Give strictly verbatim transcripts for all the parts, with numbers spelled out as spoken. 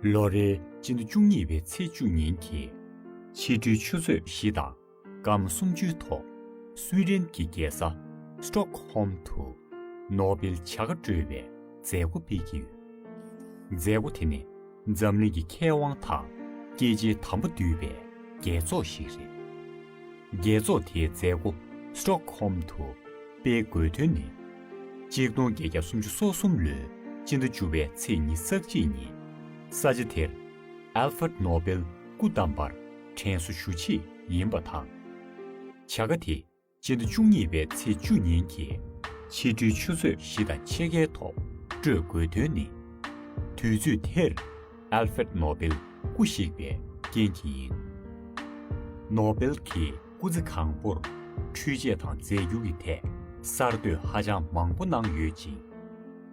ལོ་རེའི་སྤྱི་ཟླ་བཅུ་གཉིས་པའི་ཚེས་བཅུ་ཉིན་གྱི་ཕྱི་དྲོའི་ཆུ་ཚོད་བཞི་དང་སྐར་མ་སུམ་ཅུའི་ཐོག་སུའེ་ཌེན་གྱི་རྒྱལ་ས་སི་ཊོག་ཧོམ་དུ་ནོ་སྦེལ་བྱ་དགའ་སྤྲོད་པའི་མཛད་སྒོ་སྤེལ་གྱི་ཡོད། མཛད་སྒོ་དེ་ནི་འཛམ་གླིང་གི་མཁས་དབང་དང་སྐྱེས་ཆེན་དམ་པ་འདུས་པའི་རྒྱལ་ཚོགས་ཤིག་རེད། རྒྱལ་ཚོགས་དེའི་མཛད་སྒོ་སི་ཊོག་ཧོམ་དུ་སྤེལ་དགོས་དོན་ནི། གཅིག་སྟོང་བརྒྱད་བརྒྱ་སུམ་ཅུ་སོ་གསུམ་ལོའི་སྤྱི་ཟླ་བཅུ་པའི་ཚེས་ཉི་ཤུ་རྩ་གཅིག་ཉིན་ས་ཆ་དེར་ཨལ་ཧྥརཌ་ནོ་སྦེལ་སྐུ་བལྟམས་པར་དྲན་གསོ་ཞུ་ཆེད་ཡིན་པ་དང་། བྱ་དགའ་དེ་སྤྱི་ཟླ་བཅུ་གཉིས་པའི་ཚེས་བཅུ་ཉིན་གྱི་ཕྱི་དྲོའི་ཆུ་ཚོད་བཞི་དང་ཕྱེད་ཀའི་ཐོག་སྤྲོད་དགོས་དོན་ནི། དུས་ཚོད་དེར་ཨལ་ཧྥརཌ་ནོ་སྦེལ་སྐུ་གཤེགས་པའི་རྐྱེན་གྱིས་ཡིན། ནོ་སྦེལ་གྱི་སྐུ་ཚེ་གང་པོར་འཕྲུལ་ཆས་དང་རྫས་འགྱུར་གྱི་ཐད་གསར་གཏོད་ཧ་ཅང་མང་པོ་གནང་ཡོད་ཅིང་།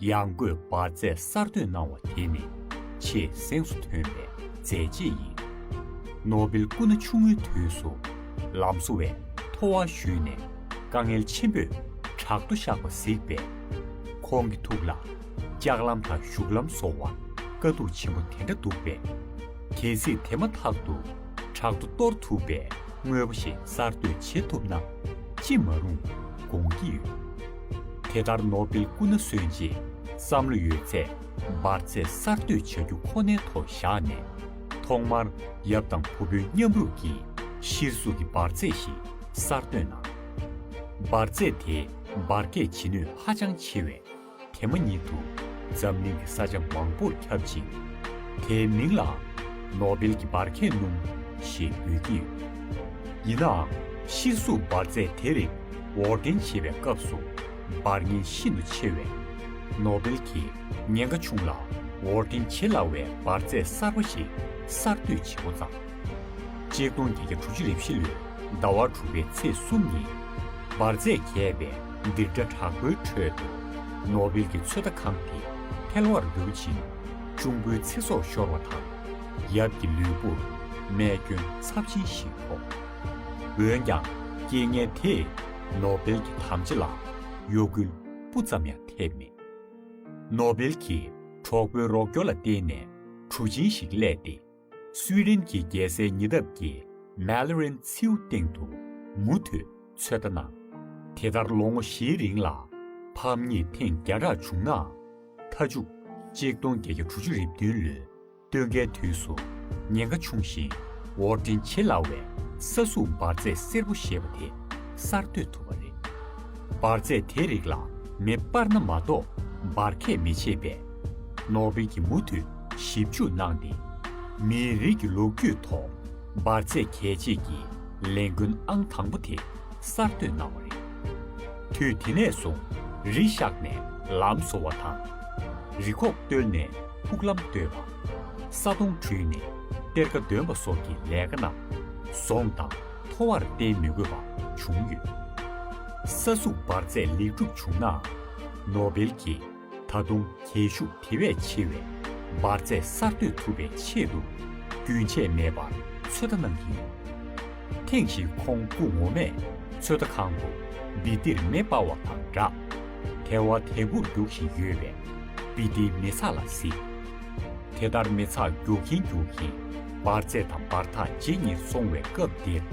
ཡང་སྒོས་འབར་རྫས་གསར་གཏོད་གནང་བ་དེ་ནི་ཆེས་གཟེངས་སུ་ཐོན་པའི་མཛད་རྗེས་ཡིན། ནོ་སྦེལ་སྐུ་ན་ཆུང་ངུའི་དུས་སུ་ལམ་བཟོ་བའི་ཐོ་བ་གཞུས་ནས་དཀའ་ངལ་ཆེན་པོས་བྲག་རྡོ་བཤགས་པ་གཟིགས་པས། ཁོང་གི་ཐུགས་ལ་ལྕགས་ལམ་དང་གཞུག་ལམ་བཟོ་བར་དཀའ་སྡུག་ཆེན་པོ་དེ་འདྲ་འདུག་པས། གལ་སྲིད་དེ་མ་ཐག་ཏུ་བྲག་རྡོ་གཏོར་ཐུབ་པའི་དངོས་པོ་ཞིག་གསར་གཏོད་བྱེད་ཐུབ་ན་ཅི་མ་རུང་དགོངས་ཀྱི་ཡོད། དེ་ལྟར་ནོ་སྦེལ་སྐུ་ན་གསོན་རྗེས་བསམ་བློ་ཡོད་ཚད་འབར་རྫས་གསར་གཏོད་བྱ་རྒྱུ་ཁོ་ནའི་ཐོག་བཞག་ནས། ཐོག་མར་ཡབ་དང་བུ་སྤུན་མཉམ་རུབ་ཀྱིས་གཤེར་གཟུགས་ཀྱི་འབར་རྫས་ཤིག་གསར་གཏོད་གནང་། འབར་རྫས་དེ་འབར་གས་བྱེད་ནུས་ཧ་ཅང་ཆེ་བས། དེ་མ་ཉིད་དུ་འཛམ་གླིང་གི་ས་ཆ་མང་པོར་ཁྱབ་ཅིང་། དེའི་མིང་ལ་ནོ་སྦེལ་གྱི་འབར་གས་སྣུམ་ཞེས་འབོད་ཀྱི་ཡོད། ཡིན་ནའང་གཤེར་གཟུགས་འབར་རྫས་དེ་རིགས་དབོར་འདྲེན་བྱེད་པའི་སྐབས་སུ་འབར་ཉེན་ཤིན་ཏུ་ཆེ་བས། ནོ་སྦེལ་གྱིས་ཉེན་ཁ་ཆུང་ལ་དབོར་འདྲེན་བྱེད་སླ་བའི་འབར་རྫས་གསར་པ་ཞིག་གསར་གཏོད་བྱེད་འགོ་བརྩམས། གཅིག་སྟོང་བརྒྱད་བརྒྱ་དྲུག་ཅུ་རེ་བཞི་ལོའི་ཟླ་བ་དྲུག་པའི་ཚེས་གསུམ་ཉིན། འབར་རྫས་རྒྱས་པའི་ལྡིར་སྒྲ་དྲག་པོའི་ཁྲོད་དུ་ནོ་སྦེལ་གྱི་ཚོད་ལྟ་ཁང་དེ་ཐལ་བར་གྱུར་ཅིང་། གཅུང་པོའི་ཚེ་སྲོག་ཤོར་བ་དང་། ཡབ་ཀྱི་ལུས་པོར་རྨས་སྐྱོན་ཚབས་ཆེན་ཞིག་ཕོག། འོན་ཀྱང་། རྐྱེན་ངན་དེས་ནོ་སྦེལ་གྱི་དམ་བཅའ་ལ་གཡོ་འགུལ་སྤུ་ཙམ་ཡང་ཐེབས་མེད། ནོ་སྦེལ་གྱིས་གྲོགས་པོའི་རོགས་སྐྱོར་ལ་བརྟེན་ནས་གྲུ་ཆེན་ཞིག་གླས་ཏེ། སུའེ་ཌེན་གྱི་རྒྱལ་སའི་ཉེ་འདབས་ཀྱི་མེ་ལ་རེན་མཚེའུ་སྟེང་དུ་མུ་མཐུད་ཚོད་ལྟ་གནང་། དེ་ལྟར་ལོ་ངོ་བཞིའི་རིང་ལ་ཕམ་ཉེས་ཐེངས་བརྒྱ་ཕྲག་བྱུང་ནའང་། མཐའ་མཇུག་གཅིག་སྟོང་བརྒྱད་བརྒྱ་དྲུག་ཅུ་རེ་བདུན་ལོའི་སྟོན་ཁའི་དུས་སུ་ཉེན་ཁ་ཆུང་ཞིང་དབོར་འདྲེན་བྱེད་སླ་བའི་ས་གཟུགས་འབར་རྫས་སེར་པོ་ཞེས་པ་དེ་གསར་གཏོད་ཐུབ་པ་རེད། འབར་རྫས་དེ་རིགས་ལ་མེ་སྤར་ན་མ་གཏོགས་འབར་གས་མི་བྱེད་པས། ནོ་སྦེལ་གྱིས་མུ་མཐུད་ཞིབ་འཇུག་གནང་སྟེ། མིའི་རིགས་ཀྱི་ལོ་རྒྱུས་ཐོག་འབར་རྫས་གལ་ཆེ་གི་ལས་འགུལ་ཨང་དང་པོ་དེ་གསར་གཏོད་གནང་བ་རེད། དུས་དེ་ནས་བཟུང་རི་གཤགས་ནས་ལམ་བཟོ་བ་དང་། རི་ཁོག་བརྟོལ་ནས་ཕུག་ལམ་བརྟོལ་བ། ས་དོང་བྲུས་ནས་གཏེར་ཁ་འདོན་པ་སོགས་ཀྱི་ལས་ཀ་རྣམས་ཟོང་དང་འཐོ་བར་བརྟེན་མི་དགོས་པ་བྱུང་ཡོད། ས་གཟུགས་འབར་རྫས་ལེགས་གྲུབ་བྱུང་ནའང་། ནོ་སྦེལ་གྱིས་ད་དུང་རྒྱལ་ཤུགས་དེ་བས་ཆེ་བའི་འབར་རྫས་གསར་གཏོད་ཐུབ་པའི་ཆེད་དུ་རྒྱུན་ཆད་མེད་པར་ཚོད་ལྟ་གནང་གི་ཡོད། ཐེངས་ཤིག་ཁོང་སྐུ་ངོ་མས་ཚོད་ལྟ་ཁང་དུ་སྦི་ཏིར་མེ་སྤར་བ་དང་སྦྲགས། དལ་བ་དལ་བུར་རྒྱུག་བཞིན་ཡོད་པས་སྦི་ཏིའི་མེ་ཚག་ལ་གཟིགས། དེ་ལྟར་མེ་ཚག་རྒྱུག་གིན་རྒྱུག་གིན་འབར་རྫས་དང་འབར་ཐག་ཇེ་ཉེར་སོང་བའི་སྐབས་འདིར།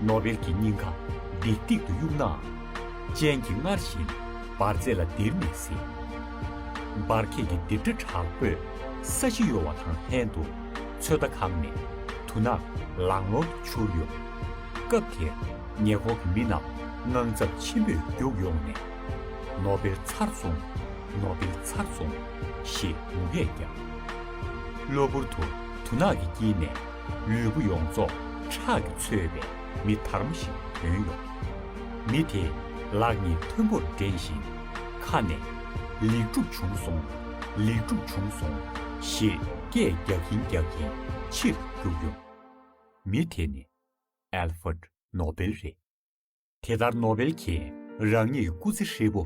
ནོ་སྦེལ་གྱི་སྙིང་ཁ་ལྡིག་ལྡིག་ཏུ་གཡུག་ནའང་། སྤྱན་གྱིས་སྔར་བཞིན་འབར་རྫས་ལ་ལྡིར་ནས་གཟིགས། འབར་གས་ཀྱི་ལྡིར་སྒྲ་དྲག་པོས་ས་གཞི་གཡོ་བ་དང་ལྷན་དུ་ཚོད་ལྟ་ཁང་ནས་དུ་ནག་ལང་ལོང་དུ་འཕྱུར་ཡོང་། སྐབས་དེར་ཉེ་འཁོར་གྱི་མི་རྣམས་དངངས་འཚབ་ཆེན་པོས་རྒྱུགས་ཡོང་ནས། ནོ་སྦེལ་ཚར་སོང་། ནོ་སྦེལ་ཚར་སོང་ཞེས་ངུ་སྐད་བརྒྱབ། གློ་བུར་དུ་དུ་ནག་གི་དཀྱིལ་ནས་ལུས་པོ་ཡོངས་རྫོགས་ཁྲག་གིས་ཚོས་པའི་མི་དར་མ་ཞིག་ཐོན་ཡོང་། མི་དེས་ལག་གཉིས་མཐོན་པོར་བསྒྲེངས་ཤིང་ཁ་ནས། ལེགས་གྲུབ་བྱུང་སོང་། ལེགས་གྲུབ་བྱུང་སོང་ཞེས་སྐད་རྒྱག་གིན་རྒྱག་གིན་ཕྱིར་རྒྱུགས་ཡོང་། མི་དེ་ནི་ཨལ་ཧྥརཌ་ནོ་སྦེལ་རེད། དེ་ལྟར་ནོ་སྦེལ་གྱིས་རང་ཉིད་ཀྱི་སྐུ་ཚེ་ཧྲིལ་པོ་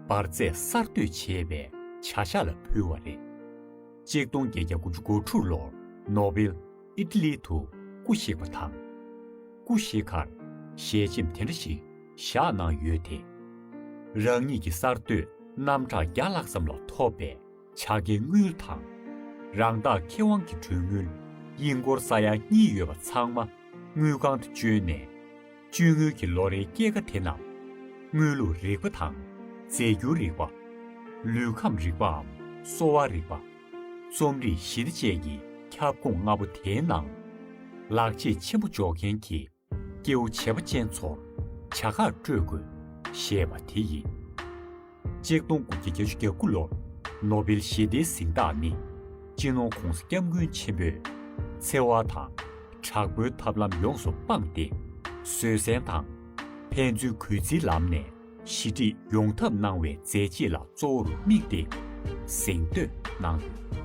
འབར་རྫས་གསར་གཏོད་བྱེད་པའི་བྱ་གཞག་ལ་ཕུལ་བ་རེད། གཅིག་སྟོང་བརྒྱད་བརྒྱ་དགུ་བཅུ་གོ་དྲུག་ལོར་ནོ་སྦེལ་ཨི་ཊ་ལི་དུ་སྐུ་གཤེགས་པ་དང་། སྐུ་གཤེགས་ཁར་ཞལ་ཆེམས་དེ་འདྲ་ཞིག་བཞག་གནང་ཡོད་དེ། རང་ཉིད་ཀྱི་གསར་གཏོད་རྣམ་གྲངས་བརྒྱ་ལྷག་ཙམ་ལ་ཐོབ་པའི་བྱ་དགའི་དངུལ་དང་ རང་བདག་ཁེ་དབང་གི་གྲོན་དངུལ་གཡིན་སྐོར་ས་ཡ་གཉིས་ཡོད་པ་ཚང་མ་དངུལ་ཁང་དུ་བཅོལ་ནས། བཅོལ་དངུལ་གྱི་ལོ་རེའི་སྐྱེད་ཀ་དེ་རྣམས་དངུལ་ལུགས་རིག་པ་དང་། རྫས་འགྱུར་རིག་པ། ལུས་ཁམས་རིག་པའམ་གསོ་བ་རིག་པ། རྩོམ་རིག་ཞི་བདེ་བཅས་ཀྱི་ཁྱབ་ཁོངས་ལྔ་པོ་དེའི་ནང་ལག་རྗེས་ཆེན་པོ་འཇོག་མཁན་གྱི་སྐྱེ་བོ་བྱེད་པ་ཅན་ཚོར་བྱ་དགའ་སྤྲོད་དགོས་ཞེས་པ་དེ་ཡིན། གཅིག་སྟོང་དགུ་བརྒྱ་བརྒྱད་ཅུ་གྱ་དགུ་ལོར་ནོ་བེལ་ཞི་བདེའི་གཟེངས་རྟགས་ནི་སྤྱི་ནོར་༧གོང་ས་༧སྐྱབས་མགོན་ཆེན་པོས་འཚེ་བ་དང་དྲག་པོའི་ཐབས་ལམ་ཡོངས་སུ་སྤངས་ཏེ། བཟོད་བསྲན་དང་ཕན་ཚུན་གུས་བརྩིའི་ལམ་ནས་ཞི་འགྲིག་ཡོང་ཐབས་གནང་བའི་མཛད་རྗེས་ལ་གཙོ་བོར་དམིགས་ཏེ་གཟེངས་བསྟོད་གནང་ཡོད།